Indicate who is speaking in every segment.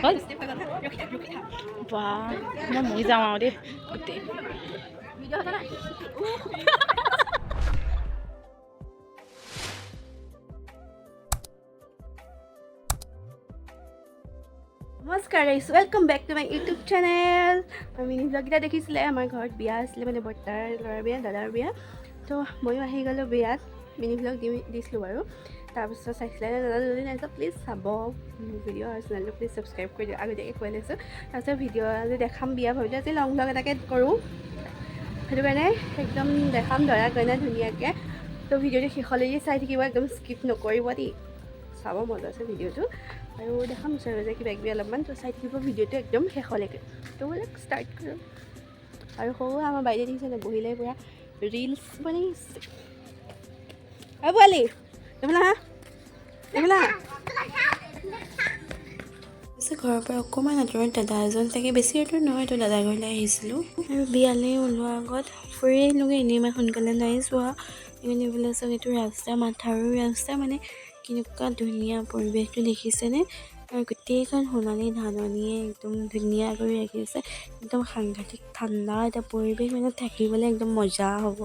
Speaker 1: হ'ল। বাহ, মই মৰি যাওঁ আৰু দেই গোটেই।
Speaker 2: নমস্কাৰ guys, welcome back to my YouTube channel. Mini ভ্লগকেইটা দেখিছিলে, আমাৰ ঘৰত বিয়া আছিলে, মানে বৰ্তাৰ ল'ৰাৰ বিয়া, দাদাৰ বিয়া। তো ময়ো আহি গ'লোঁ বিয়াত। মিনি ভ্লগ দিছিলোঁ বাৰু। তাৰপিছত চাইছিলে নে নাজানো, যদি নাই প্লিজ চাব মোৰ ভিডিঅ' আৰু চেনেলটো প্লিজ ছাবস্ক্ৰাইব কৰি দিয়ক, আগতীয়াকৈ কৈ লৈছোঁ। তাৰপিছত ভিডিঅ' আজি দেখাম বিয়া, ভাবিলোঁ আজি লং ভ্লগ এটাকে কৰোঁ, সেইটো কাৰণে একদম দেখাম দৰা কইনা ধুনীয়াকৈ। তো ভিডিঅ'টো শেষলৈকে চাই থাকিব, একদম স্কিপ নকৰিব দেই, চাব, মজা আছে ভিডিঅ'টো। আৰু দেখাম ওচৰে পাজৰে কিবা কিবি অলপমান, তো চাই থাকিব ভিডিঅ'টো একদম শেষলৈকে। তো ব'লক, ষ্টাৰ্ট কৰোঁ। আৰু সৰু আমাৰ বাইদেউ দেখিছে, বহিলে পূৰা ৰিলচ বনাইছে। অ' পোৱালি, এইফালে আহা, এইফালে আহা।
Speaker 3: পিছে ঘৰৰ পৰা অকণমান আঁতৰত দাদা এজন থাকে, বেছি আঁতৰত নহয়, তো দাদা ঘৰলৈ আহিছিলোঁ। আৰু বিয়ালৈ ওলোৱাৰ আগত ফুৰি আহিলোঁগৈ, এনেই ইমান সোনকালে নাই যোৱা। এইপিনে এইফালে চাওক, এইটো ৰাস্তা, মাথাউৰিৰ ৰাস্তা, মানে কেনেকুৱা ধুনীয়া পৰিৱেশটো দেখিছেনে? আৰু গোটেইখন সোণালী ধাননিয়ে একদম ধুনীয়া কৰি ৰাখিছে। একদম সাংঘাতিক ঠাণ্ডা এটা পৰিৱেশ, মানে থাকিবলৈ একদম মজা হ'ব।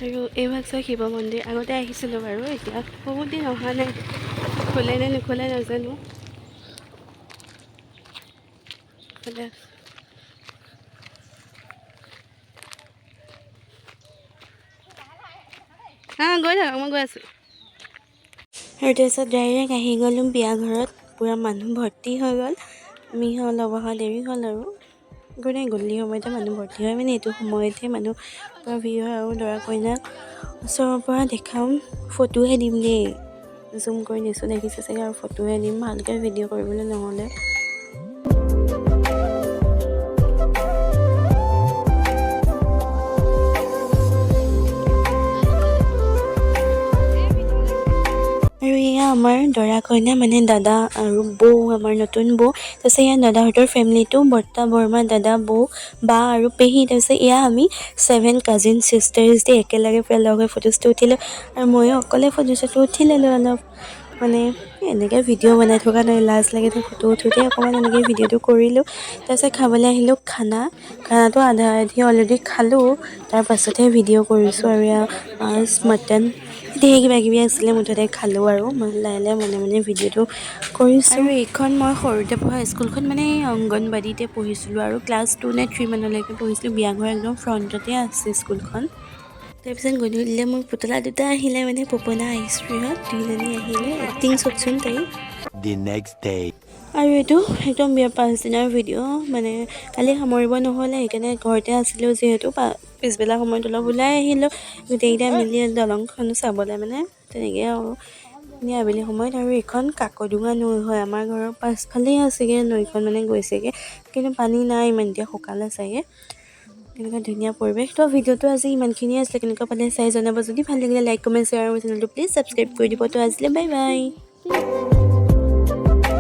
Speaker 2: আৰু এইভাগ চাওক, শিৱ মন্দিৰ। আগতে আহিছিলোঁ বাৰু, এতিয়া বহুত দিন অহা নাই, খোলে নে নোখোলে নাজানো। খোলে। হা, গৈ থাকক, মই গৈ আছোঁ।
Speaker 3: আৰু তাৰপিছত ডাইৰেক্ট আহি গ'লোঁ বিয়া ঘৰত। পূৰা মানুহ ভৰ্তি হৈ গ'ল। আমি অলপ অহা দেৰি হ'ল আৰু একো নাই, গধূলি সময়তে মানুহ ভৰ্তি হয়, মানে এইটো সময়তহে মানুহ পূৰা ভিৰ হয়। আৰু দৰা কইনাক ওচৰৰ পৰা দেখাম, ফটোহে দিম দেই, জুম কৰি দিছোঁ, দেখিছে চাগে। আৰু ফটোহে দিম, ভালকৈ ভিডিঅ' কৰিবলৈ নহ'লে। আৰু এয়া আমাৰ দৰা কইনা, মানে দাদা আৰু বৌ, আমাৰ নতুন বৌ। তাৰপিছত এয়া দাদাহঁতৰ ফেমিলিটো, বৰ্তা, বৰমা, দাদা, বৌ, বা আৰু পেহী। তাৰপিছত এয়া আমি ছেভেন কাজিন চিষ্টাৰ্ছ দেই, একেলগে পূৰা লগ হৈ ফটো চটো উঠিলোঁ। আৰু ময়ো অকলে ফটো চটো উঠি ল'লোঁ অলপ, মানে এনেকৈ ভিডিঅ' বনাই থকা নাই, লাজ লাগে, তো ফটো উঠোঁতে অকণমান এনেকৈ ভিডিঅ'টো কৰিলোঁ। তাৰপিছত খাবলৈ আহিলোঁ খানা। খানাটো আধা আধি অলৰেডি খালোঁ, তাৰ পাছতহে ভিডিঅ' কৰিছোঁ। আৰু এয়া মাছ, মটন, ধেৰ কিবা কিবি আছিলে, মুঠতে খালোঁ। আৰু মই লাহে লাহে মনে মনে ভিডিঅ'টো কৰিছোঁ। আৰু এইখন মই সৰুতে পঢ়া স্কুলখন, মানে অংগনবাদীতে পঢ়িছিলোঁ আৰু ক্লাছ 2 নে 3 মানলৈকে পঢ়িছিলোঁ। বিয়াঘৰ একদম ফ্ৰণ্টতে আছে স্কুলখন। তাৰপিছত গধূলিলৈ মোৰ পুতলা দুটা আহিলে, মানে পপনা, আইশ্ৰীহঁত দুইজনী আহিলে। এক্টিং চাওকচোন তাই।
Speaker 4: The next day.
Speaker 3: আৰু এইটো একদম বিয়াৰ পাছদিনাৰ ভিডিঅ', মানে কালি সামৰিব নহ'লে, সেইকাৰণে ঘৰতে আছিলোঁ যিহেতু, পিছবেলা সময়ত অলপ ওলাই আহিলোঁ গোটেইকেইটা মিলি দলংখন চাবলৈ, মানে তেনেকৈ আৰু এনেই আবেলি সময়ত। আৰু এইখন কাকডোঙা নৈ হয়, আমাৰ ঘৰৰ পাছফালেই আছেগৈ নৈখন, মানে গৈছেগৈ, কিন্তু পানী নাই ইমান এতিয়া, শুকালে চাগে। তেনেকুৱা ধুনীয়া পৰিৱেশ। তো ভিডিঅ'টো আজি ইমানখিনিয়ে আছিলে। কেনেকুৱা পালে চাই জনাব। যদি ভাল লাগিলে লাইক, কমেণ্ট, শ্বেয়াৰ আৰু চেনেলটো প্লিজ ছাবস্ক্ৰাইব কৰি দিব। তো আজিলৈ বাই বাই।